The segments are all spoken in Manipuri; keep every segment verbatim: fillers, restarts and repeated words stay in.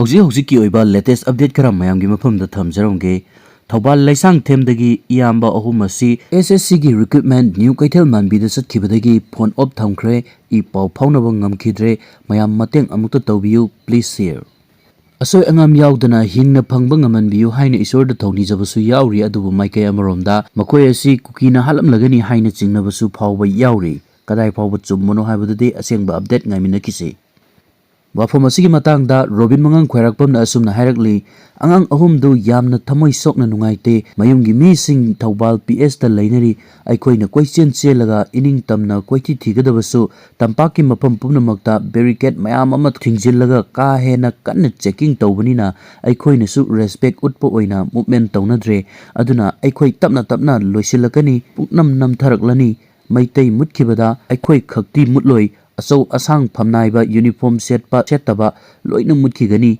ꯍꯧꯖꯤꯛ ꯍꯧꯖꯤꯛꯀꯤ ꯑꯣꯏꯕ latest update ꯈꯔ ꯃꯌꯥꯝꯒꯤ ꯃꯐꯝꯗ ꯊꯝꯖꯔꯝꯒꯦ꯫ ꯊꯧꯕꯥꯜ ꯂꯩꯁꯥꯡꯊꯦꯝꯗꯒꯤ ꯏꯌꯥꯝꯕ ꯑꯍꯨꯝ ꯑꯁꯤ S S C ꯒꯤ recruitment New ꯀꯩꯊꯦꯜ ꯃꯥꯟꯕꯤꯗ ꯆꯠꯈꯤꯕꯗꯒꯤ phone off ꯊꯝꯈ꯭ꯔꯦ꯫ ꯏ ꯄꯥꯎ ꯐꯥꯎꯅꯕ ꯉꯝꯈꯤꯗ꯭ꯔꯦ꯫ ꯃꯌꯥꯝ ꯃꯇꯦꯡ ꯑꯃꯨꯛꯇ ꯇꯧꯕꯤꯌꯨ, please share꯫ ꯑꯁꯣꯏ ꯑꯉꯥꯝ ꯌꯥꯎꯗꯅ ꯍꯤꯡꯅ ꯐꯪꯕ ꯉꯝꯍꯟꯕꯤꯌꯨ ꯍꯥꯏꯅ ꯏꯁꯣꯔꯗ ꯊꯧꯅꯤꯖꯕꯁꯨ ꯌꯥꯎꯔꯤ꯫ ꯑꯗꯨꯕꯨ ꯃꯥꯏꯀꯩ ꯑꯃꯔꯣꯝꯗ ꯃꯈꯣꯏ ꯑꯁꯤ ꯀꯨꯀꯤꯅ ꯍꯥꯠꯂꯝꯂꯒꯅꯤ ꯍꯥꯏꯅ ꯆꯤꯡꯅꯕꯁꯨ ꯐꯥꯎꯕ ꯌꯥꯎꯔꯤ꯫ ꯀꯗꯥꯏ ꯐꯥꯎꯕ ꯆꯨꯝꯕꯅꯣ ꯍꯥꯏꯕꯗꯨꯗꯤ ꯑꯁꯦꯡꯕ update ꯉꯥꯏꯃꯤꯟꯅꯈꯤꯁꯤ꯫ ꯋꯥꯐꯝ ꯑꯁꯤꯒꯤ ꯃꯇꯥꯡꯗ ꯔꯣꯕꯤꯟ ꯃꯉꯥꯡ ꯈ꯭ꯋꯥꯏꯔꯥꯛꯄꯝꯅ ꯑꯁꯨꯝꯅ ꯍꯥꯏꯔꯛꯂꯤ, "ꯑꯉꯥꯡ ꯑꯍꯨꯝꯗꯨ ꯌꯥꯝꯅ ꯊꯃꯣꯏ ꯁꯣꯛꯅ ꯅꯨꯡꯉꯥꯏꯇꯦ꯫ ꯃꯌꯨꯝꯒꯤ ꯃꯤꯁꯤꯡ ꯊꯧꯕꯥꯜ P S ꯇ ꯂꯩꯅꯔꯤ꯫ ꯑꯩꯈꯣꯏꯅ ꯀꯣꯏꯆꯦꯟ ꯆꯦꯜꯂꯒ ꯏꯅꯤꯡ ꯇꯝꯅ ꯀꯣꯏꯊꯤ ꯊꯤꯒꯗꯕꯁꯨ ꯇꯝꯄꯥꯛꯀꯤ ꯃꯐꯝ ꯄꯨꯝꯅꯃꯛꯇ barricade ꯃꯌꯥꯝ ꯑꯃ ꯊꯤꯡꯖꯤꯜꯂꯒ ꯀꯥ ꯍꯦꯟꯅ ꯀꯟꯅ checking ꯇꯧꯕꯅꯤꯅ ꯑꯩꯈꯣꯏꯅꯁꯨ respect ꯎꯠꯄ ꯑꯣꯏꯅ movement ꯇꯧꯅꯗ꯭ꯔꯦ꯫ ꯑꯗꯨꯅ ꯑꯩꯈꯣꯏ ꯇꯞꯅ ꯇꯞꯅ ꯂꯣꯏꯁꯤꯜꯂꯛꯀꯅꯤ, ꯄꯨꯡꯅꯝ ꯅꯝꯊꯔꯛꯂꯅꯤ꯫ ꯃꯩꯇꯩ ꯃꯨꯠꯈꯤꯕꯗ ꯑꯩꯈꯣꯏ ꯈꯛꯇꯤ ꯃꯨꯠꯂꯣꯏ, ꯑꯆꯧ ꯑꯁꯥꯡ ꯐꯝꯅꯥꯏꯕ uniform ꯁꯦꯠꯄ ꯁꯦꯠꯇꯕ ꯂꯣꯏꯅ ꯃꯨꯠꯈꯤꯒꯅꯤ꯫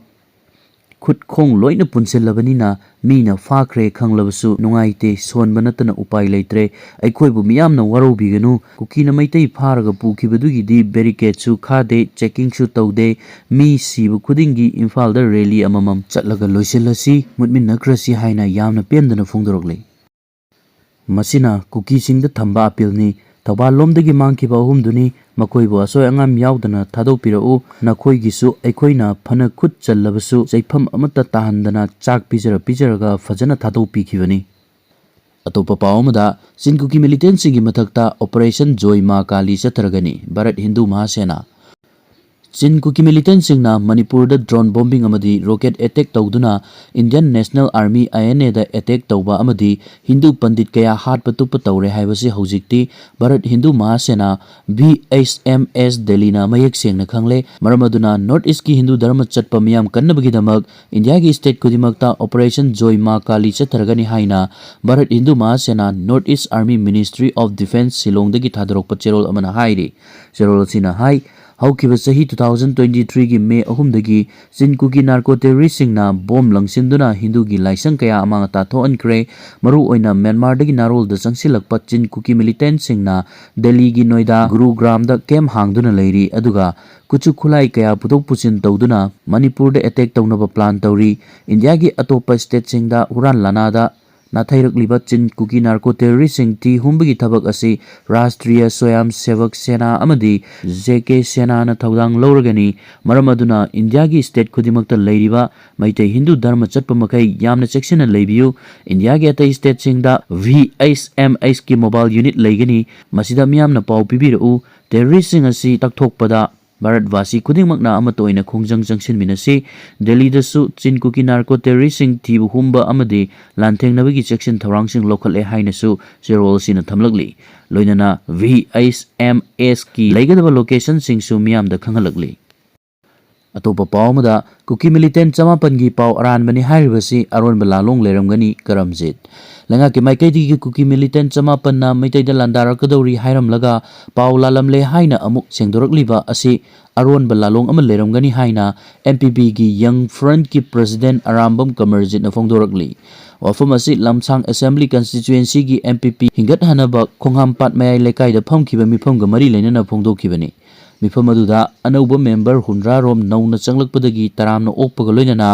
ꯈꯨꯠ ꯈꯣꯡ ꯂꯣꯏꯅ ꯄꯨꯟꯁꯤꯜꯂꯕꯅꯤꯅ ꯃꯤꯅ ꯐꯥꯈ꯭ꯔꯦ ꯈꯪꯂꯕꯁꯨ ꯅꯨꯡꯉꯥꯏꯇꯦ, ꯁꯣꯟꯕ ꯅꯠꯇꯅ ꯎꯄꯥꯏ ꯂꯩꯇ꯭ꯔꯦ꯫ ꯑꯩꯈꯣꯏꯕꯨ ꯃꯤꯌꯥꯝꯅ ꯋꯥꯔꯧꯕꯤꯒꯅꯨ꯫ ꯀꯨꯀꯤꯅ ꯃꯩꯇꯩ ꯐꯥꯔꯒ ꯄꯨꯈꯤꯕꯗꯨꯒꯤꯗꯤ barricade ꯁꯨ ꯈꯥꯗꯦ, checking ꯁꯨ ꯇꯧꯗꯦ꯫ ꯃꯤ ꯁꯤꯕ ꯈꯨꯗꯤꯡꯒꯤ ꯏꯝꯐꯥꯜꯗ rally ꯑꯃꯃꯝ ꯆꯠꯂꯒ ꯂꯣꯏꯁꯤꯜꯂꯁꯤ, ꯃꯨꯠꯃꯤꯟꯅꯈ꯭ꯔꯁꯤ" ꯍꯥꯏꯅ ꯌꯥꯝꯅ ꯄꯦꯟꯗꯅ ꯐꯣꯡꯗꯣꯔꯛꯂꯤ꯫ ꯃꯁꯤꯅ ꯀꯨꯀꯤꯁꯤꯡꯗ ꯊꯝꯕ appeal ꯅꯤ꯫ ꯊꯧꯕꯥꯜ ꯂꯣꯝꯗꯒꯤ ꯃꯥꯡꯈꯤꯕ ꯑꯍꯨꯝꯗꯨꯅꯤ꯫ ꯃꯈꯣꯏꯕꯨ ꯑꯁꯣꯏ ꯑꯉꯥꯝ ꯌꯥꯎꯗꯅ ꯊꯥꯗꯣꯛꯄꯤꯔꯛꯎ꯫ ꯅꯈꯣꯏꯒꯤꯁꯨ ꯑꯩꯈꯣꯏꯅ ꯐꯅ ꯈꯨꯠ ꯆꯜꯂꯕꯁꯨ ꯆꯩꯐꯝ ꯑꯃꯠꯇ ꯇꯥꯍꯟꯗꯅ ꯆꯥꯛ ꯄꯤꯖꯔ ꯄꯤꯖꯔꯒ ꯐꯖꯅ ꯊꯥꯗꯣꯛꯄꯤꯈꯤꯕꯅꯤ꯫ ꯑꯇꯣꯞꯄ ꯄꯥꯎ ꯑꯃꯗ, ꯆꯤꯟ ꯀꯨꯀꯤ militant ꯁꯤꯡꯒꯤ ꯃꯊꯛꯇ Operation ꯖꯣꯏ ꯃꯥ ꯀꯥꯂꯤ ꯆꯠꯊꯔꯒꯅꯤ꯫ ꯚꯥꯔꯠ ꯍꯤꯟꯗꯨ ꯃꯍꯥꯁꯦꯅꯥ꯫ ꯆꯤꯟ ꯀꯨꯀꯤ militant ꯁꯤꯡꯅ ꯃꯅꯤꯄꯨꯔꯗ drone bombing ꯑꯃꯗꯤ rocket attack ꯇꯧꯗꯨꯅ Indian National Army, I N A the attack ꯇꯧꯕ ꯑꯃꯗꯤ ꯍꯤꯟꯗꯨ ꯄꯟꯗꯤꯠ ꯀꯌꯥ ꯍꯥꯠꯄ ꯇꯨꯞꯄ ꯇꯧꯔꯦ ꯍꯥꯏꯕꯁꯤ ꯍꯧꯖꯤꯛꯇꯤ Bharat Hindu ꯃꯍꯥꯁꯦꯅꯥ, V H M S, ꯗꯦꯜꯂꯤꯅ ꯃꯌꯦꯛ ꯁꯦꯡꯅ ꯈꯪꯂꯦ꯫ ꯃꯔꯝ ꯑꯗꯨꯅ North East ꯀꯤ ꯍꯤꯟꯗꯨ ꯙꯔꯃ ꯆꯠꯄ ꯃꯤꯌꯥꯝ ꯀꯟꯅꯕꯒꯤꯗꯃꯛ ꯏꯟꯗꯤꯌꯥꯒꯤ state ꯈꯨꯗꯤꯡꯃꯛꯇ Operation ꯖꯣꯏ ꯃꯥ ꯀꯥꯂꯤ ꯆꯠꯊꯔꯒꯅꯤ ꯍꯥꯏꯅ Bharat Hindu ꯃꯍꯥꯁꯦꯅꯥ, North East Army, Ministry of Defence, ꯁꯤꯂꯣꯡꯗꯒꯤ ꯊꯥꯗꯣꯔꯛꯄ ꯆꯦꯔꯣꯜ ꯑꯃꯅ ꯍꯥꯏꯔꯤ꯫ ꯆꯦꯔꯣꯜ ꯑꯁꯤꯅ ꯍꯥꯏ, ꯍꯧꯈꯤꯕ ꯆꯍꯤ two thousand twenty threeꯒꯤ May ꯑꯍꯨꯝꯗꯒꯤ ꯆꯤꯟ ꯀꯨꯀꯤ ꯅꯥꯔꯀꯣ ꯇꯦꯔꯣꯔꯤꯁꯁꯤꯡꯅ ꯕꯣꯝ ꯂꯪꯁꯤꯟꯗꯨꯅ ꯍꯤꯟꯗꯨꯒꯤ ꯂꯥꯏꯁꯪ ꯀꯌꯥ ꯑꯃꯥꯡ ꯑꯇꯥ ꯊꯣꯛꯍꯟꯈ꯭ꯔꯦ꯫ ꯃꯔꯨꯑꯣꯏꯅ ꯃ꯭ꯌꯥꯟꯃꯥꯔꯗꯒꯤ ꯅꯥꯔꯣꯜꯗ ꯆꯪꯁꯤꯜꯂꯛꯄ ꯆꯤꯟ ꯀꯨꯀꯤ ꯃꯤꯂꯤꯇꯦꯟꯠꯁꯤꯡꯅ ꯗꯦꯜꯂꯤꯒꯤ ꯅꯣꯏꯗꯥ ꯒꯨꯔꯨꯒ꯭ꯔꯥꯝꯗ ꯀꯦꯝꯞ ꯍꯥꯡꯗꯨꯅ ꯂꯩꯔꯤ, ꯑꯗꯨꯒ ꯀꯨꯠꯁꯨ ꯈꯨꯠꯂꯥꯏ ꯀꯌꯥ ꯄꯨꯊꯣꯛ ꯄꯨꯁꯤꯟ ꯇꯧꯗꯨꯅ ꯃꯅꯤꯄꯨꯔꯗ ꯑꯦꯇꯦꯛ ꯇꯧꯅꯕ ꯄ꯭ꯂꯥꯟ ꯇꯧꯔꯤ꯫ ꯏꯟꯗꯤꯌꯥꯒꯤ ꯑꯇꯣꯞꯄ ꯁ꯭ꯇꯦꯠꯁꯤꯡꯗ ꯍꯨꯔꯥꯟ ꯂꯥꯟꯅꯥꯗ ꯅꯥꯊꯩꯔꯛꯂꯤꯕ ꯆꯤꯟ ꯀꯨꯀꯤ ꯅꯥꯔꯀꯣ ꯇꯦꯔꯣꯔꯤꯁꯁꯤꯡ ꯊꯤ ꯍꯨꯝꯕꯒꯤ ꯊꯕꯛ ꯑꯁꯤ ꯔꯥꯁꯇ꯭ꯔꯤꯌꯥ ꯁ꯭ꯋꯌꯝ ꯁꯦꯕꯛ ꯁꯦꯅꯥ ꯑꯃꯗꯤ ꯖꯦ ꯀꯦ ꯁꯦꯅꯥꯅ ꯊꯧꯗꯥꯡ ꯂꯧꯔꯒꯅꯤ꯫ ꯃꯔꯝ ꯑꯗꯨꯅ ꯏꯟꯗꯤꯌꯥꯒꯤ ꯁ꯭ꯇꯦꯠ ꯈꯨꯗꯤꯡꯃꯛꯇ ꯂꯩꯔꯤꯕ ꯃꯩꯇꯩ ꯍꯤꯟꯗꯨ ꯙꯔꯃ ꯆꯠꯄ ꯃꯈꯩ ꯌꯥꯝꯅ ꯆꯦꯛꯁꯤꯟꯅ ꯂꯩꯕꯤꯌꯨ꯫ ꯏꯟꯗꯤꯌꯥꯒꯤ ꯑꯇꯩ ꯁ꯭ꯇꯦꯠꯁꯤꯡꯗ V H M H ꯀꯤ ꯃꯣꯕꯥꯏꯜ ꯌꯨꯅꯤꯠ ꯂꯩꯒꯅꯤ꯫ ꯃꯁꯤꯗ ꯃꯤꯌꯥꯝꯅ ꯄꯥꯎ ꯄꯤꯕꯤꯔꯛꯎ꯫ ꯇꯦꯔꯣꯔꯤꯁꯁꯤꯡ ꯑꯁꯤ ꯇꯛꯊꯣꯛꯄꯗ ꯚꯥꯔꯠ ꯚꯥꯁꯤ ꯈꯨꯗꯤꯡꯃꯛꯅ ꯑꯃꯠꯇ ꯑꯣꯏꯅ ꯈꯣꯡꯖꯪ ꯆꯪꯁꯤꯟꯃꯤꯟꯅꯁꯤ꯫ ꯗꯦꯜꯂꯤꯗꯁꯨ ꯆꯤꯟ ꯀꯨꯀꯤ ꯅꯥꯔꯀꯣ ꯇꯦꯔꯣꯔꯤꯁꯁꯤꯡ ꯊꯤꯕ ꯍꯨꯝꯕ ꯑꯃꯗꯤ ꯂꯥꯟꯊꯦꯡꯅꯕꯒꯤ ꯆꯦꯛꯁꯤꯟ ꯊꯧꯔꯥꯡꯁꯤꯡ ꯂꯧꯈꯠꯂꯦ ꯍꯥꯏꯅꯁꯨ ꯆꯦꯔꯣꯜ ꯑꯁꯤꯅ ꯊꯝꯂꯛꯂꯤ꯫ ꯂꯣꯏꯅꯅ V H M H ꯀꯤ ꯂꯩꯒꯗꯕ ꯂꯣꯀꯦꯁꯟꯁꯤꯡꯁꯨ ꯃꯤꯌꯥꯝꯗ ꯈꯪꯍꯜꯂꯛꯂꯤ꯫ ꯑꯇꯣꯞꯄ ꯄꯥꯎ ꯑꯃꯗ, ꯀꯨꯀꯤ ꯃꯤꯂꯤꯇꯦꯟꯠ ꯆꯃꯥꯄꯟꯒꯤ ꯄꯥꯎ ꯑꯔꯥꯟꯕꯅꯤ ꯍꯥꯏꯔꯤꯕꯁꯤ ꯑꯔꯣꯟꯕ ꯂꯥꯂꯣꯡ ꯂꯩꯔꯝꯒꯅꯤ, ꯀꯔꯝꯖꯤꯠ꯫ ꯂꯩꯉꯥꯛꯀꯤ ꯃꯥꯏꯀꯩꯗꯒꯤ ꯀꯨꯀꯤ ꯃꯤꯂꯤꯇꯦꯟꯠ ꯆꯃꯥꯄꯟꯅ ꯃꯩꯇꯩꯗ ꯂꯥꯟꯗꯥꯔꯛꯀꯗꯧꯔꯤ ꯍꯥꯏꯔꯝꯂꯒ ꯄꯥꯎ ꯂꯥꯜꯂꯝꯂꯦ ꯍꯥꯏꯅ ꯑꯃꯨꯛ ꯁꯦꯡꯗꯣꯔꯛꯂꯤꯕ ꯑꯁꯤ ꯑꯔꯣꯟꯕ ꯂꯥꯂꯣꯡ ꯑꯃ ꯂꯩꯔꯝꯒꯅꯤ ꯍꯥꯏꯅ M P P ꯒꯤ ꯌꯪ ꯐ꯭ꯔꯟꯠꯀꯤ ꯄ꯭ꯔꯁꯤꯗꯦꯟꯠ ꯑꯔꯥꯝꯕꯝ ꯀꯃꯔꯖꯤꯠꯅ ꯐꯣꯡꯗꯣꯔꯛꯂꯤ꯫ ꯋꯥꯐꯝ ꯑꯁꯤ ꯂꯝꯁꯥꯡ ꯑꯦꯁꯦꯝꯕ꯭ꯂꯤ ꯀꯟꯁꯇꯤꯆꯨꯌꯦꯟꯁꯤꯒꯤ M P P ꯍꯤꯡꯒꯠꯍꯟꯅꯕ ꯈꯣꯡꯍꯥꯝꯄꯥꯠ ꯃꯌꯥꯏ ꯂꯩꯀꯥꯏꯗ ꯐꯝꯈꯤꯕ ꯃꯤꯐꯝꯒ ꯃꯔꯤ ꯂꯩꯅꯅ ꯐꯣꯡꯗꯣꯛꯈꯤꯕꯅꯤ꯫ ꯃꯤꯐꯝ ꯑꯗꯨꯗ ꯑꯅꯧꯕ ꯃꯦꯝꯕꯔ ꯍꯨꯝꯗ꯭ꯔꯥ ꯔꯣꯝ ꯅꯧꯅ ꯆꯪꯂꯛꯄꯗꯒꯤ ꯇꯔꯥꯝꯅ ꯑꯣꯛꯄꯒ ꯂꯣꯏꯅꯅ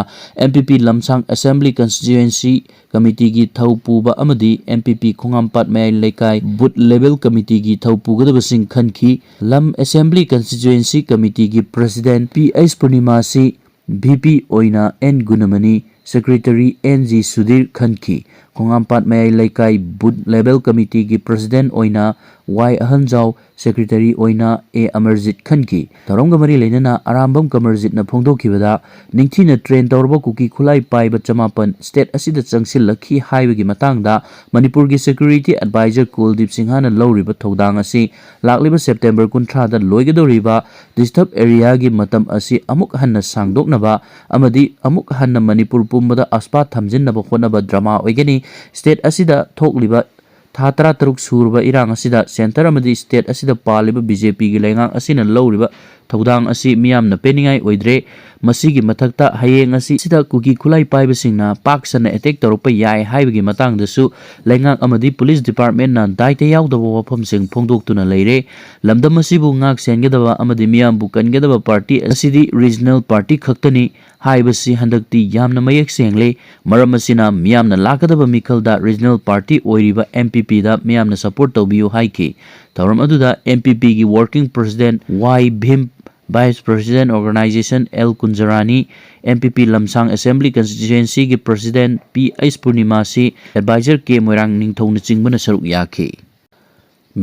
M P P ꯂꯝꯁꯥꯡ ꯑꯦꯁꯦꯝꯕ꯭ꯂꯤ ꯀꯟꯁꯇꯤꯆꯨꯌꯦꯟꯁꯤ ꯀꯃꯤꯇꯤꯒꯤ ꯊꯧ ꯄꯨꯕ ꯑꯃꯗꯤ M P P ꯈꯣꯡꯍꯥꯝꯄꯥꯠ ꯃꯌꯥꯏ ꯂꯩꯀꯥꯏ ꯕꯨꯠ ꯂꯦꯕꯦꯜ ꯀꯃꯤꯇꯤꯒꯤ ꯊꯧ ꯄꯨꯒꯗꯕꯁꯤꯡ ꯈꯟꯈꯤ꯫ ꯂꯝ ꯑꯦꯁꯦꯝꯕ꯭ꯂꯤ ꯀꯟꯁꯇꯤꯆꯨꯌꯦꯟꯁꯤ ꯀꯃꯤꯇꯤꯒꯤ president P H Purnimasi, V P ꯑꯣꯏꯅ N Gunamani, secretary N G Sudhir ꯈꯟꯈꯤ꯫ ꯈꯣꯡꯍꯥꯝꯄꯥꯠ ꯃꯌꯥꯏ ꯂꯩꯀꯥꯏ ꯕꯨꯠ ꯂꯦꯕꯦꯜ ꯀꯃꯤꯇꯤꯒꯤ ꯄ꯭ꯔꯁꯤꯗꯦꯟꯠ ꯑꯣꯏꯅ Y ꯑꯍꯟꯖꯥꯎ, ꯁꯦꯀ꯭ꯔꯦꯇꯔꯤ ꯑꯣꯏꯅ A ꯑꯃꯔꯖꯤꯠ ꯈꯟꯈꯤ꯫ ꯊꯧꯔꯝꯒ ꯃꯔꯤ ꯂꯩꯅꯅ ꯑꯔꯥꯝꯕꯝ ꯀꯃꯔꯖꯤꯠꯅ ꯐꯣꯡꯗꯣꯛꯈꯤꯕꯗ, ꯅꯤꯡꯊꯤꯅ ꯇ꯭ꯔꯦꯟ ꯇꯧꯔꯕ ꯀꯨꯀꯤ ꯈꯨꯠꯂꯥꯏ ꯄꯥꯏꯕ ꯆꯃꯥꯄꯟ ꯁ꯭ꯇꯦꯠ ꯑꯁꯤꯗ ꯆꯪꯁꯤꯜꯂꯛꯈꯤ ꯍꯥꯏꯕꯒꯤ ꯃꯇꯥꯡꯗ ꯃꯅꯤꯄꯨꯔꯒꯤ ꯁꯦꯀ꯭ꯌꯨꯔꯤꯇꯤ ꯑꯦꯗꯚꯥꯏꯖꯔ ꯀꯨꯜꯗꯤꯞ ꯁꯤꯡꯍꯅ ꯂꯧꯔꯤꯕ ꯊꯧꯗꯥꯡ ꯑꯁꯤ ꯂꯥꯛꯂꯤꯕ ꯁꯦꯞꯇꯦꯝꯕꯔ ꯀꯨꯟꯊ꯭ꯔꯥꯗ ꯂꯣꯏꯒꯗꯧꯔꯤꯕ ꯗꯤꯁꯇꯔꯕ ꯑꯦꯔꯤꯌꯥꯒꯤ ꯃꯇꯝ ꯑꯁꯤ ꯑꯃꯨꯛ ꯍꯟꯅ ꯁꯥꯡꯗꯣꯛꯅꯕ ꯑꯃꯗꯤ ꯑꯃꯨꯛ ꯍꯟꯅ ꯃꯅꯤꯄꯨꯔ ꯄꯨꯝꯕꯗ ꯑꯁꯄꯥ ꯊꯝꯖꯤꯟꯅꯕ ꯍꯣꯠꯅꯕ ꯗ꯭ꯔꯃꯥ ꯑꯣꯏꯒꯅꯤ꯫ ꯁ꯭ꯇꯦꯠ ꯑꯁꯤꯗ ꯊꯣꯛꯂꯤꯕ ꯊꯥ ꯇꯔꯥꯇꯔꯨꯛ ꯁꯨꯔꯕ ꯏꯔꯥꯡ ꯑꯁꯤꯗ ꯁꯦꯟꯇꯔ ꯑꯃꯗꯤ ꯁ꯭ꯇꯦꯠ ꯑꯁꯤꯗ ꯄꯥꯜꯂꯤꯕ B J P ꯒꯤ ꯂꯩꯉꯥꯛ ꯑꯁꯤꯅ ꯂꯧꯔꯤꯕ ꯊꯧꯗꯥꯡ ꯑꯁꯤ ꯃꯤꯌꯥꯝꯅ ꯄꯦꯟꯅꯤꯡꯉꯥꯏ ꯑꯣꯏꯗ꯭ꯔꯦ꯫ ꯃꯁꯤꯒꯤ ꯃꯊꯛꯇ ꯍꯌꯦꯡ ꯑꯁꯤ ꯁꯤꯗ ꯀꯨꯀꯤ ꯈꯨꯠꯂꯥꯏ ꯄꯥꯏꯕꯁꯤꯡꯅ ꯄꯥꯛ ꯁꯟꯅ ꯑꯦꯇꯦꯛ ꯇꯧꯔꯛꯄ ꯌꯥꯏ ꯍꯥꯏꯕꯒꯤ ꯃꯇꯥꯡꯗꯁꯨ ꯂꯩꯉꯥꯛ ꯑꯃꯗꯤ ꯄꯨꯂꯤꯁ ꯗꯤꯄꯥꯔꯠꯃꯦꯟꯅ ꯗꯥꯏꯇ ꯌꯥꯎꯗꯕ ꯋꯥꯐꯝꯁꯤꯡ ꯐꯣꯡꯗꯣꯛꯇꯨꯅ ꯂꯩꯔꯦ꯫ ꯂꯝꯗꯝ ꯑꯁꯤꯕꯨ ꯉꯥꯛ ꯁꯦꯟꯒꯗꯕ ꯑꯃꯗꯤ ꯃꯤꯌꯥꯝꯕꯨ ꯀꯟꯒꯗꯕ ꯄꯥꯔꯇꯤ ꯑꯁꯤꯗꯤ ꯔꯤꯖꯅꯦꯜ ꯄꯥꯔꯇꯤ ꯈꯛꯇꯅꯤ ꯍꯥꯏꯕꯁꯤ ꯍꯟꯗꯛꯇꯤ ꯌꯥꯝꯅ ꯃꯌꯦꯛ ꯁꯦꯡꯂꯦ꯫ ꯃꯔꯝ ꯑꯁꯤꯅ ꯃꯤꯌꯥꯝꯅ ꯂꯥꯛꯀꯗꯕ ꯃꯤꯈꯜꯗ ꯔꯤꯖꯅꯦꯜ ꯄꯥꯔꯇꯤ ꯑꯣꯏꯔꯤꯕ ꯑꯦꯝ ꯄꯤ ꯄꯤꯗ ꯃꯤꯌꯥꯝꯅ ꯁꯄꯣꯔꯠ ꯇꯧꯕꯤꯌꯨ ꯍꯥꯏꯈꯤ꯫ ꯊꯧꯔꯝ ꯑꯗꯨꯗ ꯑꯦꯝ ꯄꯤ ꯄꯤꯒꯤ working president Y Bhim, vice president organisation L Kunjarani, M P P Lamsang assembly ꯀꯟꯁꯇꯤꯇ꯭ꯋꯦꯟꯁꯤꯒꯤ president P H Purnimasi, advisor K Moirang ꯅꯤꯡꯊꯧꯅꯆꯤꯡꯕꯅ ꯁꯔꯨꯛ ꯌꯥꯈꯤ꯫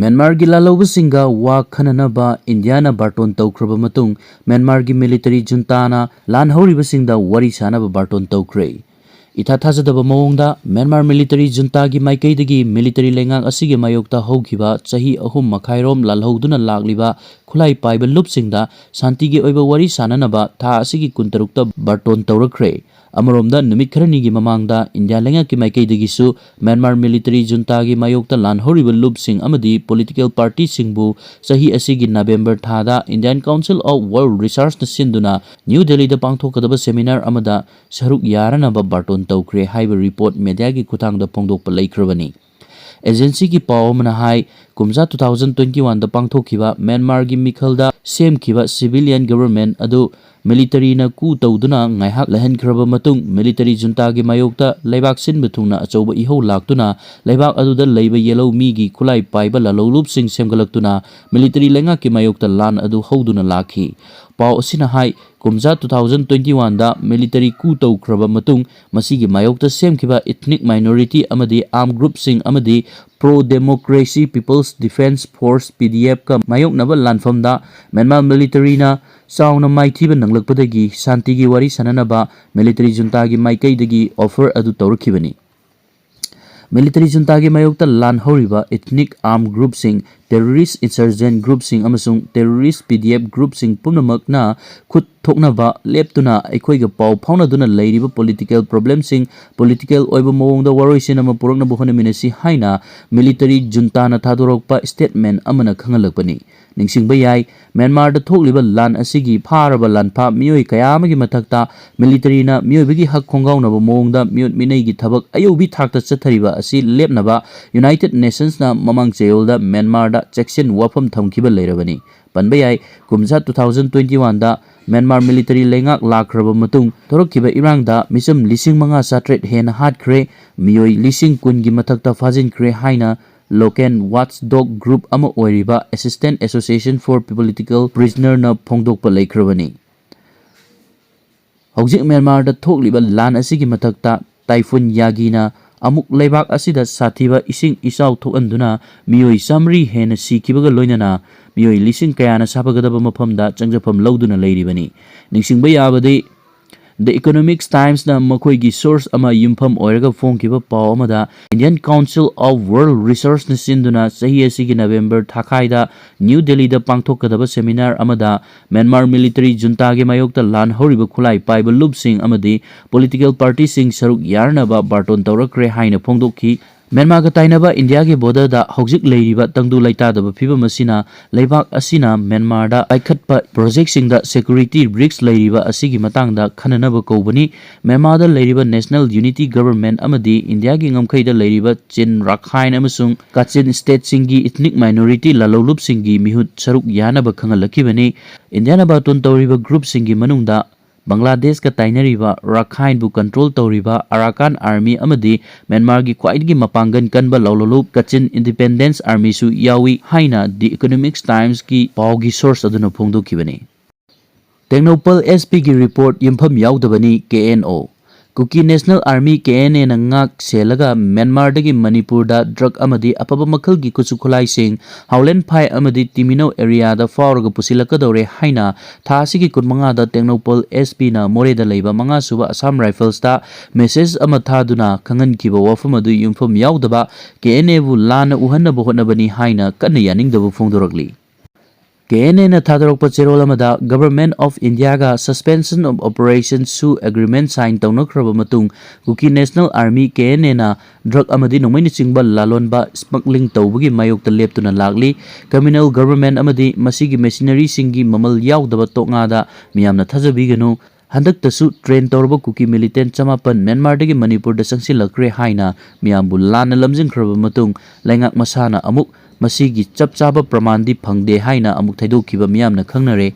ꯃ꯭ꯌꯥꯟꯃꯥꯔꯒꯤ ꯂꯥꯜꯍꯧꯕꯁꯤꯡꯒ ꯋꯥ ꯈꯟꯅꯅꯕ ꯏꯟꯗꯤꯌꯥꯅ ꯕꯥꯔꯇꯣꯟ ꯇꯧꯈ꯭ꯔꯕ ꯃꯇꯨꯡ, ꯃ꯭ꯌꯥꯟꯃꯥꯔꯒꯤ ꯃꯤꯂꯤꯇꯔꯤ ꯖꯨꯟꯇꯥꯅ ꯂꯥꯟ ꯍꯧꯔꯤꯕꯁꯤꯡꯗ ꯋꯥꯔꯤ ꯁꯥꯅꯕ ꯕꯥꯔꯇꯣꯟ ꯇꯧꯈ꯭ꯔꯦ꯫ ꯏꯊꯥ ꯊꯥꯖꯗꯕ ꯃꯑꯣꯡꯗ ꯃ꯭ꯌꯥꯟꯃꯥꯔ ꯃꯤꯂꯤꯇꯔꯤ ꯖꯨꯟꯇꯥꯒꯤ ꯃꯥꯏꯀꯩꯗꯒꯤ ꯃꯤꯂꯤꯇꯔꯤ ꯂꯩꯉꯥꯛ ꯑꯁꯤꯒꯤ ꯃꯥꯌꯣꯛꯇ ꯍꯧꯈꯤꯕ ꯆꯍꯤ ꯑꯍꯨꯝ ꯃꯈꯥꯏꯔꯣꯝ ꯂꯥꯜꯍꯧꯗꯨꯅ ꯂꯥꯛꯂꯤꯕ ꯈꯨꯠꯂꯥꯏ ꯄꯥꯏꯕ ꯂꯨꯞꯁꯤꯡꯗ ꯁꯥꯟꯇꯤꯒꯤ ꯑꯣꯏꯕ ꯋꯥꯔꯤ ꯁꯥꯅꯅꯕ ꯊꯥ ꯑꯁꯤꯒꯤ ꯀꯨꯟꯇꯔꯨꯛꯇ ꯕꯥꯔꯇꯣꯟ ꯇꯧꯔꯛꯈ꯭ꯔꯦ꯫ ꯑꯃꯔꯣꯝꯗ, ꯅꯨꯃꯤꯠ ꯈꯔꯅꯤꯒꯤ ꯃꯃꯥꯡꯗ ꯏꯟꯗꯤꯌꯥ ꯂꯩꯉꯥꯛꯀꯤ ꯃꯥꯏꯀꯩꯗꯒꯤꯁꯨ ꯃ꯭ꯌꯥꯟꯃꯥꯔ ꯃꯤꯂꯤꯇꯔꯤ ꯖꯨꯟꯇꯥꯒꯤ ꯃꯥꯌꯣꯛꯇ ꯂꯥꯟ ꯍꯧꯔꯤꯕ ꯂꯨꯞꯁꯤꯡ ꯑꯃꯗꯤ ꯄꯣꯂꯤꯇꯤꯀꯦꯜ ꯄꯥꯔꯇꯤꯁꯤꯡꯕꯨ ꯆꯍꯤ ꯑꯁꯤꯒꯤ ꯅꯕꯦꯝꯕꯔ ꯊꯥꯗ Indian Council of World Researchꯅ ꯁꯤꯟꯗꯨꯅ ꯅ꯭ꯌꯨ ꯗꯦꯜꯂꯤꯗ ꯄꯥꯡꯊꯣꯛꯀꯗꯕ ꯁꯦꯃꯤꯅꯥꯔ ꯑꯃꯗ ꯁꯔꯨꯛ ꯌꯥꯔꯅꯕ ꯕꯥꯔꯇꯣꯟ ꯇꯧꯈ꯭ꯔꯦ ꯍꯥꯏꯕ ꯔꯤꯄꯣꯔꯠ ꯃꯦꯗꯤꯌꯥꯒꯤ ꯈꯨꯠꯊꯥꯡꯗ ꯐꯣꯡꯗꯣꯛꯄ ꯂꯩꯈ꯭ꯔꯕꯅꯤ꯫ ꯑꯦꯖꯦꯟꯁꯤꯒꯤ ꯄꯥꯎ ꯑꯃꯅ ꯍꯥꯏ, ꯀꯨꯝꯖꯥ two thousand twenty oneꯗ ꯄꯥꯡꯊꯣꯛꯈꯤꯕ ꯃ꯭ꯌꯥꯟꯃꯥꯔꯒꯤ ꯃꯤꯈꯜꯗ ꯁꯦꯝꯈꯤꯕ civilian government ꯑꯗꯨ ꯃꯤꯂꯤꯇꯔꯤꯅ ꯀꯨ ꯇꯧꯗꯨꯅ ꯉꯥꯏꯍꯥꯛ ꯂꯩꯍꯟꯈ꯭ꯔꯕ ꯃꯇꯨꯡ, ꯃꯤꯂꯤꯇꯔꯤ ꯖꯨꯟꯇꯥꯒꯤ ꯃꯥꯌꯣꯛꯇ ꯂꯩꯕꯥꯛ ꯁꯤꯟꯕ ꯊꯨꯡꯅ ꯑꯆꯧꯕ ꯏꯍꯧ ꯂꯥꯛꯇꯨꯅ, ꯂꯩꯕꯥꯛ ꯑꯗꯨꯗ ꯂꯩꯕ ꯌꯦꯜꯍꯧ ꯃꯤꯒꯤ ꯈꯨꯠꯂꯥꯏ ꯄꯥꯏꯕ ꯂꯥꯜꯍꯧꯂꯨꯞꯁꯤꯡ ꯁꯦꯝꯒꯠꯂꯛꯇꯨꯅ ꯃꯤꯂꯤꯇꯔꯤ ꯂꯩꯉꯥꯛꯀꯤ ꯃꯥꯌꯣꯛꯇ ꯂꯥꯟ ꯑꯗꯨ ꯍꯧꯗꯨꯅ ꯂꯥꯛꯈꯤ꯫ ꯄꯥꯎ ꯑꯁꯤꯅ ꯍꯥꯏ, ꯀꯨꯝꯖꯥ two thousand twenty oneꯗ ꯃꯤꯂꯤꯇꯔꯤ ꯀꯨ ꯇꯧꯈ꯭ꯔꯕ ꯃꯇꯨꯡ, ꯃꯁꯤꯒꯤ ꯃꯥꯌꯣꯛꯇ ꯁꯦꯝꯈꯤꯕ ethnic minority ꯑꯃꯗꯤ armed groupꯁꯤꯡ ꯑꯃꯗꯤ Pro Democracy People's Defence Force, P D Fꯀ ꯃꯥꯌꯣꯛꯅꯕ ꯂꯥꯟꯐꯝꯗ ꯃ꯭ꯌꯥꯟꯃꯥꯔ ꯃꯤꯂꯤꯇꯔꯤꯅ ꯆꯥꯎꯅ ꯃꯥꯏꯊꯤꯕ ꯅꯪꯂꯛꯄꯗꯒꯤ ꯁꯥꯟꯇꯤꯒꯤ ꯋꯥꯔꯤ ꯁꯥꯅꯅꯕ ꯃꯤꯂꯤꯇꯔꯤ ꯖꯨꯟꯇꯥꯒꯤ ꯃꯥꯏꯀꯩꯗꯒꯤ offer ꯑꯗꯨ ꯇꯧꯔꯛꯈꯤꯕꯅꯤ꯫ ꯃꯤꯂꯤꯇꯔꯤ ꯖꯨꯟꯇꯥꯒꯤ ꯃꯥꯌꯣꯛꯇ ꯂꯥꯟ ꯍꯧꯔꯤꯕ ethnic armed groupꯁꯤꯡ terrorist insurgent groupꯁꯤꯡ ꯑꯃꯁꯨꯡ terrorist P D F groupꯁꯤꯡ ꯄꯨꯝꯅꯃꯛꯅ ꯈꯨꯠ ꯊꯣꯛꯅꯕ ꯂꯦꯞꯇꯨꯅ ꯑꯩꯈꯣꯏꯒ ꯄꯥꯎ ꯐꯥꯎꯅꯗꯨꯅ ꯂꯩꯔꯤꯕ political problemꯁꯤꯡ, political ꯑꯣꯏꯕ ꯃꯑꯣꯡꯗ ꯋꯥꯔꯣꯏꯁꯤꯟ ꯑꯃ ꯄꯨꯔꯛꯅꯕ ꯍꯣꯠꯅꯃꯤꯟꯅꯁꯤ ꯍꯥꯏꯅ military juntaꯅ ꯊꯥꯗꯣꯔꯛꯄ statement ꯑꯃꯅ ꯈꯪꯍꯜꯂꯛꯄꯅꯤ꯫ ꯅꯤꯡꯁꯤꯡꯕ ꯌꯥꯏ, ꯃ꯭ꯌꯥꯟꯃꯥꯔꯗ ꯊꯣꯛꯂꯤꯕ ꯂꯥꯟ ꯑꯁꯤꯒꯤ ꯐꯥꯔꯕ ꯂꯥꯟꯐꯥ ꯃꯤꯑꯣꯏ ꯀꯌꯥ ꯑꯃꯒꯤ ꯃꯊꯛꯇ militaryꯅ ꯃꯤꯑꯣꯏꯕꯒꯤ ꯍꯛ ꯈꯣꯡꯒꯥꯎꯅꯕ ꯃꯑꯣꯡꯗ ꯃꯤꯑꯣꯠ ꯃꯤꯅꯩꯒꯤ ꯊꯕꯛ ꯑꯌꯧꯕꯤ ꯊꯥꯛꯇ ꯆꯠꯊꯔꯤꯕ ꯑꯁꯤ ꯂꯦꯞꯅꯕ United Nationsꯅ ꯃꯃꯥꯡ ꯆꯌꯣꯜꯗ ꯃ꯭ꯌꯥꯟꯃꯥꯔꯗ ꯆꯦꯛꯁꯤꯟ ꯋꯥꯐꯝ ꯊꯝꯈꯤꯕ ꯂꯩꯔꯕꯅꯤ꯫ ꯄꯟꯕ ꯌꯥꯏ, ꯀꯨꯝꯖꯥ two thousand twenty oneꯗ ꯃ꯭ꯌꯥꯟꯃꯥꯔ military ꯂꯩꯉꯥꯛ ꯂꯥꯛꯈ꯭ꯔꯕ ꯃꯇꯨꯡ ꯊꯣꯔꯛꯈꯤꯕ ꯏꯔꯥꯡꯗ ꯃꯤꯆꯝ ꯂꯤꯁꯤꯡ ꯃꯉꯥ ꯆꯥꯇ꯭ꯔꯦꯠ ꯍꯦꯟꯅ ꯍꯥꯠꯈ꯭ꯔꯦ, ꯃꯤꯑꯣꯏ ꯂꯤꯁꯤꯡ ꯀꯨꯟꯒꯤ ꯃꯊꯛꯇ ꯐꯥꯖꯤꯟꯈ꯭ꯔꯦ ꯍꯥꯏꯅ local watchdog group ꯑꯃ ꯑꯣꯏꯔꯤꯕ Assistance Association for Political Prisonerꯅ ꯐꯣꯡꯗꯣꯛꯄ ꯂꯩꯈ꯭ꯔꯕꯅꯤ꯫ ꯍꯧꯖꯤꯛ ꯃ꯭ꯌꯥꯟꯃꯥꯔꯗ ꯊꯣꯛꯂꯤꯕ ꯂꯥꯟ ꯑꯁꯤꯒꯤ ꯃꯊꯛꯇ ꯇꯥꯏꯐꯨꯟ ꯌꯥꯒꯤꯅ ꯑꯃꯨꯛ ꯂꯩꯕꯥꯛ ꯑꯁꯤꯗ ꯁꯥꯊꯤꯕ ꯏꯁꯤꯡ ꯏꯆꯥꯎ ꯊꯣꯛꯍꯟꯗꯨꯅ ꯃꯤꯑꯣꯏ ꯆꯥꯃꯔꯤ ꯍꯦꯟꯅ ꯁꯤꯈꯤꯕꯒ ꯂꯣꯏꯅꯅ ꯃꯤꯑꯣꯏ ꯂꯤꯁꯤꯡ ꯀꯌꯥꯅ ꯁꯥꯐꯒꯗꯕ ꯃꯐꯝꯗ ꯆꯪꯖꯐꯝ ꯂꯧꯗꯨꯅ ꯂꯩꯔꯤꯕꯅꯤ꯫ ꯅꯤꯡꯁꯤꯡꯕ ꯌꯥꯕꯗꯤ, The Economic Timesꯅ ꯃꯈꯣꯏꯒꯤ source ꯑꯃ ꯌꯨꯝꯐꯝ ꯑꯣꯏꯔꯒ ꯐꯣꯡꯈꯤꯕ ꯄꯥꯎ ꯑꯃꯗ, Indian Council of World Researchꯅ ꯁꯤꯟꯗꯨꯅ ꯆꯍꯤ ꯑꯁꯤꯒꯤ November ꯊꯥꯈꯥꯏꯗ New Delhiꯗ ꯄꯥꯡꯊꯣꯛꯀꯗꯕ seminar ꯑꯃꯗ ꯃ꯭ꯌꯥꯟꯃꯥꯔ military juntaꯒꯤ ꯃꯥꯌꯣꯛꯇ ꯂꯥꯟ ꯍꯧꯔꯤꯕ ꯈꯨꯠꯂꯥꯏ ꯄꯥꯏꯕ ꯂꯨꯞꯁꯤꯡ ꯑꯃꯗꯤ political partyꯁꯤꯡ ꯁꯔꯨꯛ ꯌꯥꯅꯅꯕ ꯕꯥꯔꯇꯣꯟ ꯇꯧꯔꯛꯈ꯭ꯔꯦ ꯍꯥꯏꯅ ꯐꯣꯡꯗꯣꯛꯈꯤ꯫ ꯃ꯭ꯌꯥꯟꯃꯥꯔꯒ ꯇꯥꯏꯅꯕ ꯏꯟꯗꯤꯌꯥꯒꯤ borderꯗ ꯍꯧꯖꯤꯛ ꯂꯩꯔꯤꯕ ꯇꯪꯗꯨ ꯂꯩꯇꯥꯗꯕ ꯐꯤꯕꯝ ꯑꯁꯤꯅ ꯂꯩꯕꯥꯛ ꯑꯁꯤꯅ ꯃ꯭ꯌꯥꯟꯃꯥꯔꯗ ꯄꯥꯏꯈꯠꯄ projectꯁꯤꯡꯗ security risk ꯂꯩꯔꯤꯕ ꯑꯁꯤꯒꯤ ꯃꯇꯥꯡꯗ ꯈꯟꯅꯅꯕ ꯀꯧꯕꯅꯤ꯫ ꯃ꯭ꯌꯥꯟꯃꯥꯔꯗ ꯂꯩꯔꯤꯕ National Unity Government ꯑꯃꯗꯤ ꯏꯟꯗꯤꯌꯥꯒꯤ ꯉꯝꯈꯩꯗ ꯂꯩꯔꯤꯕ ꯆꯤꯟ, ꯔꯥꯈꯥꯏꯟ ꯑꯃꯁꯨꯡ ꯀꯥꯆꯤꯟ stateꯁꯤꯡꯒꯤ ethnic minority ꯂꯥꯂꯧꯂꯨꯞꯁꯤꯡꯒꯤ ꯃꯤꯍꯨꯠ ꯁꯔꯨꯛ ꯌꯥꯅꯕ ꯈꯪꯍꯜꯂꯛꯈꯤꯕꯅꯤ꯫ ꯏꯟꯗꯤꯌꯥꯅ ꯕꯥꯔꯇꯣꯟ ꯇꯧꯔꯤꯕ groupꯁꯤꯡꯒꯤ ꯃꯅꯨꯡꯗ ꯕꯪꯒ꯭ꯂꯥꯗꯦꯁꯀ ꯇꯥꯏꯅꯔꯤꯕ ꯔꯥꯈꯥꯏꯟꯕꯨ control ꯇꯧꯔꯤꯕ Arakan Army ꯑꯃꯗꯤ ꯃ꯭ꯌꯥꯟꯃꯥꯔꯒꯤ ꯈ꯭ꯋꯥꯏꯗꯒꯤ ꯃꯄꯥꯡꯒꯜ ꯀꯟꯕ ꯂꯥꯂꯧꯂꯨꯞ Kachin Independence Armyꯁꯨ ꯌꯥꯎꯏ ꯍꯥꯏꯅ The Economic Timesꯀꯤ ꯄꯥꯎꯒꯤ source ꯑꯗꯨꯅ ꯐꯣꯡꯗꯣꯛꯈꯤꯕꯅꯤ꯫ ꯇꯦꯡꯅꯧꯄꯜ SPꯒꯤ report ꯌꯨꯝꯐꯝ ꯌꯥꯎꯗꯕꯅꯤ, KNO꯫ Kuki National Army, K N A ꯅ ꯉꯥꯛ ꯁꯦꯜꯂꯒ ꯃ꯭ꯌꯥꯟꯃꯥꯔꯗꯒꯤ ꯃꯅꯤꯄꯨꯔꯗ ꯗ꯭ꯔꯒ ꯑꯃꯗꯤ ꯑꯐꯕ ꯃꯈꯜꯒꯤ ꯈꯨꯠꯁꯨ ꯈꯨꯠꯂꯥꯏꯁꯤꯡ ꯍꯥꯎꯂꯦꯟꯐꯥꯏ ꯑꯃꯗꯤ ꯇꯤꯃꯤꯅꯧ ꯑꯦꯔꯤꯌꯥꯗ ꯐꯥꯎꯔꯒ ꯄꯨꯁꯤꯜꯂꯛꯀꯗꯧꯔꯦ ꯍꯥꯏꯅ ꯊꯥ ꯑꯁꯤꯒꯤ ꯀꯨꯟꯃꯉꯥꯗ ꯇꯦꯡꯅꯧꯄꯜ S P ꯅ ꯃꯣꯔꯦꯗ ꯂꯩꯕ ꯃꯉꯥ ꯁꯨꯕ ꯑꯁꯥꯝ ꯔꯥꯏꯐꯜꯁꯇ ꯃꯦꯁꯦꯖ ꯑꯃ ꯊꯥꯗꯨꯅ ꯈꯪꯍꯟꯈꯤꯕ ꯋꯥꯐꯝ ꯑꯗꯨ ꯌꯨꯝꯐꯝ ꯌꯥꯎꯗꯕ, K N A ꯕꯨ ꯂꯥꯟꯅ ꯎꯍꯟꯅꯕ ꯍꯣꯠꯅꯕꯅꯤ ꯍꯥꯏꯅ ꯀꯟꯅ ꯌꯥꯅꯤꯡꯗꯕ ꯐꯣꯡꯗꯣꯔꯛꯂꯤ꯫ K N A ꯅ ꯊꯥꯗꯣꯔꯛꯄ ꯆꯦꯔꯣꯜ ꯑꯃꯗ Government of India ꯒ Suspension of Operation ꯁꯨ agreement sign ꯇꯧꯅꯈ꯭ꯔꯕ ꯃꯇꯨꯡ, Kuki National Army, K N A ꯅ ꯗ꯭ꯔꯒ ꯑꯃꯗꯤ ꯅꯣꯡꯃꯩꯅꯆꯤꯡꯕ ꯂꯥꯂꯣꯟꯕ, smuggling ꯇꯧꯕꯒꯤ ꯃꯥꯌꯣꯛꯇ ꯂꯦꯞꯇꯨꯅ ꯂꯥꯛꯂꯤ꯫ Criminal government ꯑꯃꯗꯤ ꯃꯁꯤꯒꯤ mercenaryꯁꯤꯡꯒꯤ ꯃꯃꯜ ꯌꯥꯎꯗꯕ ꯇꯣꯛꯉꯥꯗ ꯃꯤꯌꯥꯝꯅ ꯊꯥꯖꯕꯤꯒꯅꯨ꯫ ꯍꯟꯗꯛꯇꯁꯨ train ꯇꯧꯔꯕ ꯀꯨꯀꯤ militant ꯆꯃꯥꯄꯟ ꯃ꯭ꯌꯥꯟꯃꯥꯔꯗꯒꯤ ꯃꯅꯤꯄꯨꯔꯗ ꯆꯪꯁꯤꯜꯂꯛꯈ꯭ꯔꯦ ꯍꯥꯏꯅ ꯃꯤꯌꯥꯝꯕꯨ ꯂꯥꯟꯅ ꯂꯝꯖꯤꯡꯈ꯭ꯔꯕ ꯃꯇꯨꯡ, ꯂꯩꯉꯥꯛ ꯃꯁꯥꯅ ꯑꯃꯨꯛ ꯃꯁꯤꯒꯤ ꯆꯞ ꯆꯥꯕ ꯄ꯭ꯔꯃꯥꯟꯗꯤ ꯐꯪꯗꯦ ꯍꯥꯏꯅ ꯑꯃꯨꯛ ꯊꯩꯗꯣꯛꯈꯤꯕ ꯃꯤꯌꯥꯝꯅ ꯈꯪꯅꯔꯦ꯫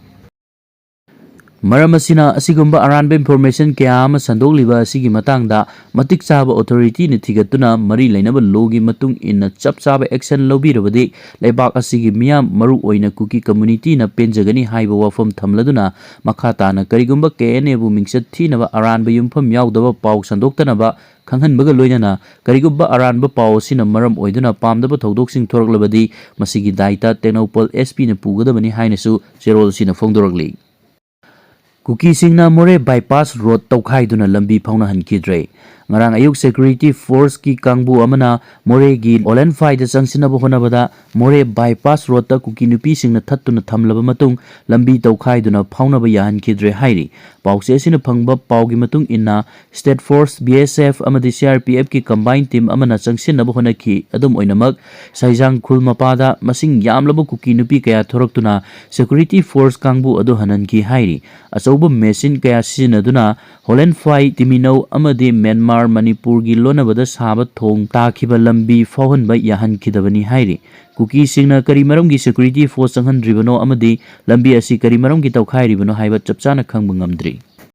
ꯃꯔꯝ ꯑꯁꯤꯅ, ꯑꯁꯤꯒꯨꯝꯕ ꯑꯔꯥꯟꯕ information ꯀꯌꯥ ꯑꯃ ꯁꯟꯗꯣꯛꯂꯤꯕ ꯑꯁꯤꯒꯤ ꯃꯇꯥꯡꯗ ꯃꯇꯤꯛ ꯆꯥꯕ authority ꯅ ꯊꯤꯒꯠꯇꯨꯅ ꯃꯔꯤ ꯂꯩꯅꯕ law ꯒꯤ ꯃꯇꯨꯡ ꯏꯟꯅ ꯆꯞ ꯆꯥꯕ action ꯂꯧꯕꯤꯔꯕꯗꯤ ꯂꯩꯕꯥꯛ ꯑꯁꯤꯒꯤ ꯃꯤꯌꯥꯝ, ꯃꯔꯨ ꯑꯣꯏꯅ ꯀꯨꯀꯤ community ꯅ ꯄꯦꯟꯖꯒꯅꯤ ꯍꯥꯏꯕ ꯋꯥꯐꯝ ꯊꯝꯂꯗꯨꯅ, ꯃꯈꯥ ꯇꯥꯅ ꯀꯔꯤꯒꯨꯝꯕ K N A ꯕꯨ ꯃꯤꯡꯆꯠ ꯊꯤꯅꯕ ꯑꯔꯥꯟꯕ ꯌꯨꯝꯐꯝ ꯌꯥꯎꯗꯕ ꯄꯥꯎ ꯁꯟꯗꯣꯛꯇꯅꯕ ꯈꯪꯍꯟꯕꯒ ꯂꯣꯏꯅꯅ, ꯀꯔꯤꯒꯨꯝꯕ ꯑꯔꯥꯟꯕ ꯄꯥꯎ ꯑꯁꯤꯅ ꯃꯔꯝ ꯑꯣꯏꯗꯨꯅ ꯄꯥꯝꯗꯕ ꯊꯧꯗꯣꯛꯁꯤꯡ ꯊꯣꯔꯛꯂꯕꯗꯤ, ꯃꯁꯤꯒꯤ ꯗꯥꯏꯇ ꯇꯦꯡꯅꯧꯄꯜ S P ꯅ ꯄꯨꯒꯗꯕꯅꯤ ꯍꯥꯏꯅꯁꯨ ꯆꯦꯔꯣꯜ ꯑꯁꯤꯅ ꯐꯣꯡꯗꯣꯔꯛꯂꯤ꯫ ꯀꯨꯀꯤꯁꯤꯡꯅ ꯃꯣꯔꯦ bypass road ꯇꯧꯈꯥꯏꯗꯨꯅ ꯂꯝꯕꯤ ꯐꯥꯎꯅꯍꯟꯈꯤꯗ꯭ꯔꯦ꯫ ꯉꯔꯥꯡ ꯑꯌꯨꯛ security force ꯀꯤ ꯀꯥꯡꯕꯨ ꯑꯃꯅ ꯃꯣꯔꯦꯒꯤ ꯑꯣꯂꯦꯟꯐꯥꯏꯗ ꯆꯪꯁꯤꯟꯅꯕ ꯍꯣꯠꯅꯕꯗ ꯃꯣꯔꯦ bypass road ꯇ ꯀꯨꯀꯤ ꯅꯨꯄꯤꯁꯤꯡꯅ ꯊꯠꯇꯨꯅ ꯊꯝꯂꯕ ꯃꯇꯨꯡ ꯂꯝꯕꯤ ꯇꯧꯈꯥꯏꯗꯨꯅ ꯐꯥꯎꯅꯕ ꯌꯥꯍꯟꯈꯤꯗ꯭ꯔꯦ ꯍꯥꯏꯔꯤ꯫ ꯄꯥꯎꯆꯦ ꯑꯁꯤꯅ ꯐꯪꯕ ꯄꯥꯎꯒꯤ ꯃꯇꯨꯡ ꯏꯟꯅ, State Force, B S F ꯑꯃꯗꯤ C R P F ꯀꯤ combined team ꯑꯃꯅ ꯆꯪꯁꯤꯟꯅꯕ ꯍꯣꯠꯅꯈꯤ꯫ ꯑꯗꯨꯝ ꯑꯣꯏꯅꯃꯛ, ꯁꯩꯖꯥꯡ ꯈꯨꯜ ꯃꯄꯥꯗ ꯃꯁꯤꯡ ꯌꯥꯝꯂꯕ ꯀꯨꯀꯤ ꯅꯨꯄꯤ ꯀꯌꯥ ꯊꯣꯔꯛꯇꯨꯅ security force ꯀꯥꯡꯕꯨ ꯑꯗꯨ ꯍꯟꯍꯟꯈꯤ ꯍꯥꯏꯔꯤ꯫ ꯑꯆꯧꯕ machine ꯀꯌꯥ ꯁꯤꯖꯤꯟꯅꯗꯨꯅ ꯍꯣꯂꯦꯟꯐꯥꯏ, ꯇꯤꯃꯤꯅꯧ ꯑꯃꯗꯤ ꯃ꯭ꯌꯥꯟꯃꯥꯔ ꯃꯅꯤꯄꯨꯔꯒꯤ ꯂꯣꯟꯅꯕꯗ ꯁꯥꯕ ꯊꯣꯡ ꯇꯥꯈꯤꯕ ꯂꯝꯕꯤ ꯐꯥꯎꯍꯟꯕ ꯌꯥꯍꯟꯈꯤꯗꯕꯅꯤ ꯍꯥꯏꯔꯤ꯫ ꯀꯨꯀꯤꯁꯤꯡꯅ ꯀꯔꯤ ꯃꯔꯝꯒꯤ security force ꯆꯪꯍꯟꯗ꯭ꯔꯤꯕꯅꯣ ꯑꯃꯗꯤ ꯂꯝꯕꯤ ꯑꯁꯤ ꯀꯔꯤ ꯃꯔꯝꯒꯤ ꯇꯧꯈꯥꯏꯔꯤꯕꯅꯣ ꯍꯥꯏꯕ ꯆꯞ ꯆꯥꯅ ꯈꯪꯕ ꯉꯝꯗ꯭ꯔꯤ꯫